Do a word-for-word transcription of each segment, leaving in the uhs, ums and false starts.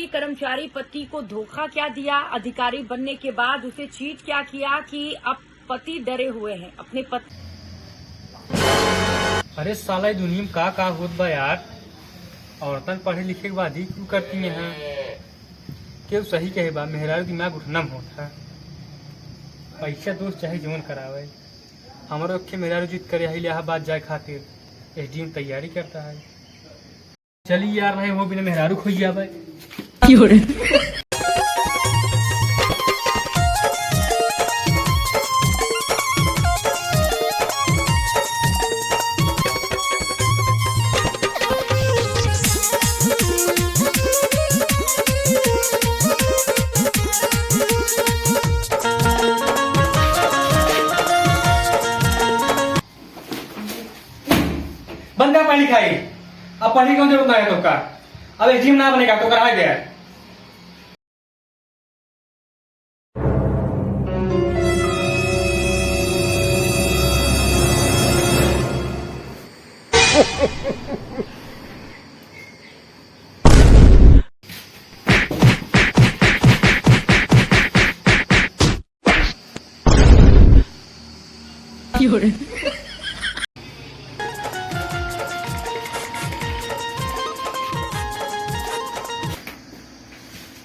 कर्मचारी पति को धोखा क्या दिया, अधिकारी बनने के बाद उसे चीट क्या किया कि अब पति डरे हुए हैं अपने पति। अरे साला, ये दुनिया में का का होत बा यार। औरतन पढ़े लिखे के बाद ही क्यों करती हैं? केहू सही कहे बा, मेहरारू दिमाग उठना में होत है। पैसा दोस्त चाहे जवन करावे, हमरो अक्खे मेहरारू जिद करे है इलाहाबाद जाए खातिर। एसडीएम तैयारी करता है। चली यार, नहीं हो बिना मेहरारू खोई जावे। बंद कर पढ़ाई लिखाई। अब पढ़ने की जरूरत ना है तो का। अब एसडीएम ना बनेगा तो करा गया।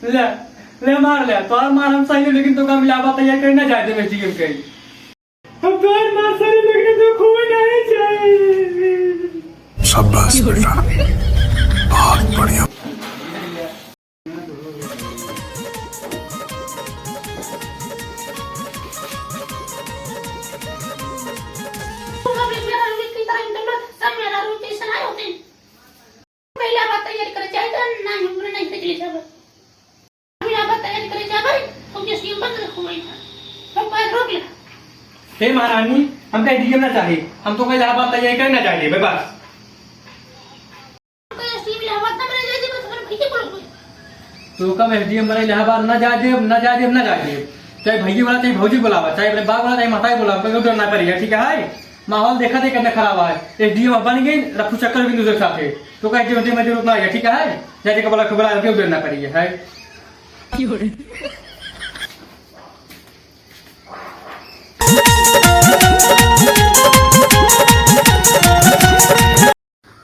ले, ले मार ले, तोहार मार हम सही, लेकिन तो का मिलावा तैयार करे ना जाए देबे एसडीएम के। हम तोहार मार सही, लेकिन तो खोए नहीं जाए। शाबाश बेटा, बहुत बढ़िया। पहले बात तैयारी करे जाए तो नहीं, हम नहीं निकले जाबे। हम इलाहाबाद तैयारी करे जाबे, हम जो सीएम बन के घूमे था, हम पैर रोक ले। हे महारानी, हमका एसडीएम ना चाही, हम तो इलाहाबाद तैयारी करे ना जाए देबे, बस। हमका एसडीएम इलाहाबाद ना बने जाए देबे, तो फिर भैया बोलो कोई। तो कब एसडीएम बने इलाहाबाद ना जाए देब, ना जाए देब, ना जाए देब। चाहे भैया बोला, चाहे भौजी बोलावा, चाहे अपने बाप बोला, चाहे माता बोला, कोई डर ना पड़ेगा, ठीक है? माहौल देखा थे कितना खराब है। एसडीएम बन गए, रफू चक्कर भी दूसरे के साथ है। तो कहे, "जो, जो, मैं जरूरत ना है, ठीक है? जाके कपड़ा, कपड़ा के उधर ना पड़ी है।"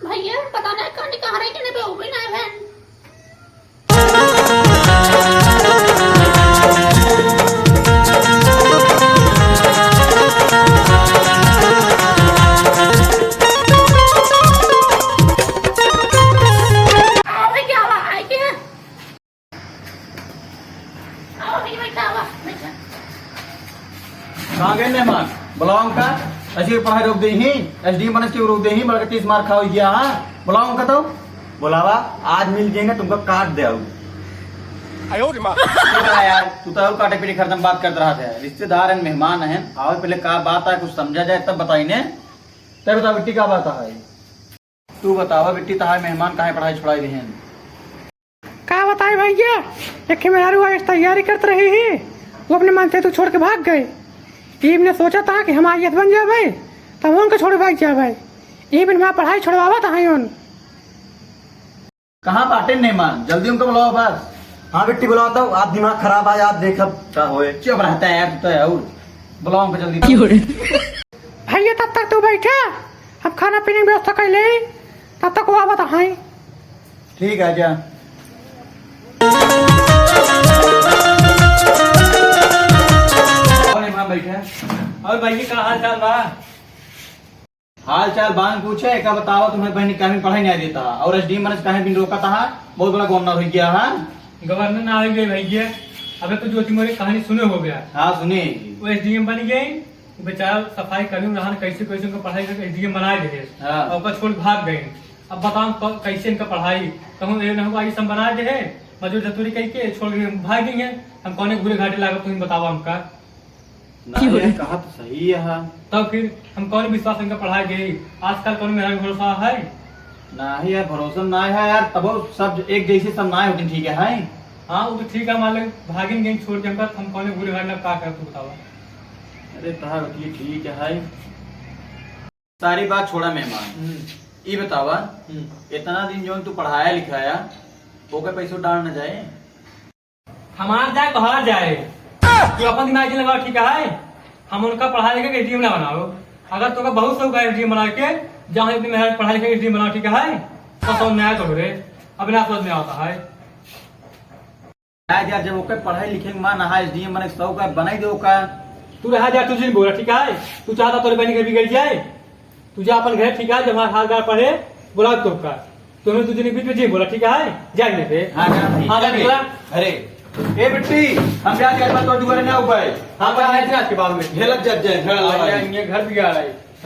भैया, पता नहीं कहानी कहाँ रही, कि नहीं बे, हो गई ना बहन। आओ भाई, क्या हुआ? आए क्या? आओ भाई, बैठा हुआ, बैठा। कहाँ गए मेहमान? बुलाओ उनका। ऐसे ही पढ़ाई रोक दे ही, एसडीएम बनस के रोक दे ही, बड़का तीस मार खाओ गया, हाँ? बुलाओ उनका तो। बुलावा, आज मिल जाएंगे, तुमको काट दे आऊ। आयो रे माँ। चुप रहा यार, तू तो और काटे पीटे खत्म बात करत रहा था। रिश्तेदार हैं, मेहमान हैं, आओ पहले का बात है, कुछ समझा जाए तब बताई ने। तब बताओ बिट्टी, का बात है? तू बतावा बिट्टी, तहार मेहमान काहे पढ़ाई छोड़ाई रहे हैं? का बताई भैया, एक मेहरारू आज तैयारी करत रही ही, वो अपने मन से तू छोड़ के भाग गए। ईब ने सोचा था कि हम आईएएस बन जाबे, तब उनके छोड़ भाग जाबे। ईब ने हमार पढ़ाई छोड़वावा था उन। कहाँ बाटे मेहमान? जल्दी उनको बुलाओ बस। हाँ बिट्टी, बुलाओ तो। आज दिमाग खराब है, आज देखब का होए। चुप रहता है यार, तू तो है और। बुलाओ उनको जल्दी। भैया तब तक तू बैठा, हम खाना पीने की व्यवस्था कर ले, तब तक वो आवत है। ठीक है, जा। और यहाँ बैठे। और भाई, का हाल चाल बा? हाल चाल बांग पूछे, का बतावा, तुम्हें बहन काहे पढ़ाई नहीं देता और एसडीएम बनस काहे बिन रोका था? बहुत बड़ा गवर्नर हो गया है। गवर्नर ना हो गए भैया, अबे तो ज्योति मौर्य कहानी सुने हो गया। हाँ, सुने। वो एसडीएम बन गए, वो बेचारा सफाई कर्मी रहन, कैसे कैसे उनका पढ़ाई करके एसडीएम बनाए दे। हाँ। और ओकर छोड़ भाग गए। अब बताओ क-, कैसे इनका पढ़ाई? कहूँ ये ना हुआ, ये सब बनाए दे, मजदूर जतूरी कह के छोड़ के भाग गई है। हम कौने घूरे घाटे लागत, तुम बताओ हमका। ना यार, कहा तो सही है। तब फिर हम कौन विश्वास इनका पढ़ाए दे? आजकल कौन मेरा भरोसा है? ना ही यार, भरोसा ना है यार, तब सब एक जैसे सब ना होते, ठीक है, है? हाँ, वो तो ठीक है, मान ले भागिन गई छोड़ के हमका, हम कौन घूरे घाटे लाग, का कर तू बताओ? अरे तहार बतिये ठीक है। सारी बात छोड़ा मेहमान, हम्म। ई बतावा, हम्म। इतना दिन जौन तू पढ़ाया लिखाया, ओके पैसो डाल न जाए। हमार जाए, तोहार जाए, तू अपन दिमाग जिन लगावा, ठीक है? हम उनका पढ़ा लिखा के एसडीएम ना बनाओ। अगर तोका बहुत शौक है एसडीएम बनावे के, जा अपने मेहरारू पढ़ा लिखा के एसडीएम बनाओ, ठीक है? तो समझ में आए तो रे, अब ना समझ में आवत है। यार, यार, जब ओके पढ़ाई लिखे के मन है, एसडीएम बने के शौक है, बनाई दे ओका। तू रहा जा, तू जिन बोला, ठीक है? तू चाहता तोरे बहन के बिगड़ जाए? तू जा अपन घर, ठीक है? जब हमार हाल गाल पढ़े, बोला तो का। तुम्हें तू जिन बीच में जिन बोला, ठीक है? जा इन्हें पे। हाँ, जा, ठीक हाँ, है। निकला। अरे, ए बिट्टी, हम जा के तोर दुआरे ना उपाए। हाँ, पर आज, आज के बाद में। हेलत जब जाए, घर लगा। ये घर बिगाड़ है।